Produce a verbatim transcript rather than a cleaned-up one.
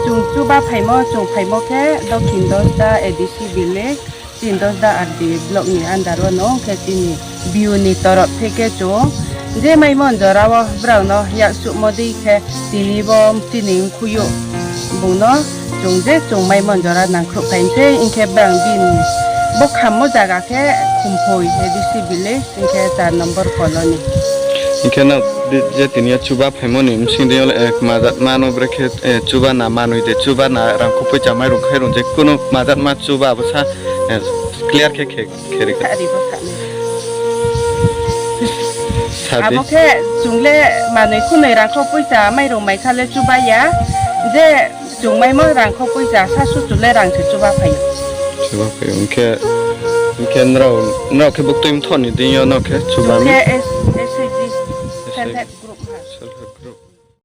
Chwng chuba phaimo, chwng phaimo khe Dokhin Dosda A D C village, chini Dosda R D block ni under o no khe chini B U ni torop theke chwng je maimon jora o borok no yak chukmo di khe tini bo chini mkhuyo bung no chwng je chwng maimon jora nangkhruk khain se hinkhe bang bini bo khammo jaga khe Khumphoi A D C village. Hinkhe char number colony. Hinkhe no di-, je tini o chuba phaimoni bsing de ek majat mano bre khe, eh, chuba na manwi de chuba na rang khupui chamai rung khai rung je kuno majat ma chuba abo sa, eh, clear khe khe khe ri kha. Ari bo sa ni. Sadi. Abo khe chwng le manwi khunui rang khupui chamai rung mai kha le chuba ya je Chwng maimo rang kho puisa sa suchule rang se chuba phaio. Chuba phaio. Hinkhe, hinkhe norok, norok khe buktui mthoni dinyo no khe chuba mi? Khe S-, S H G. S H G.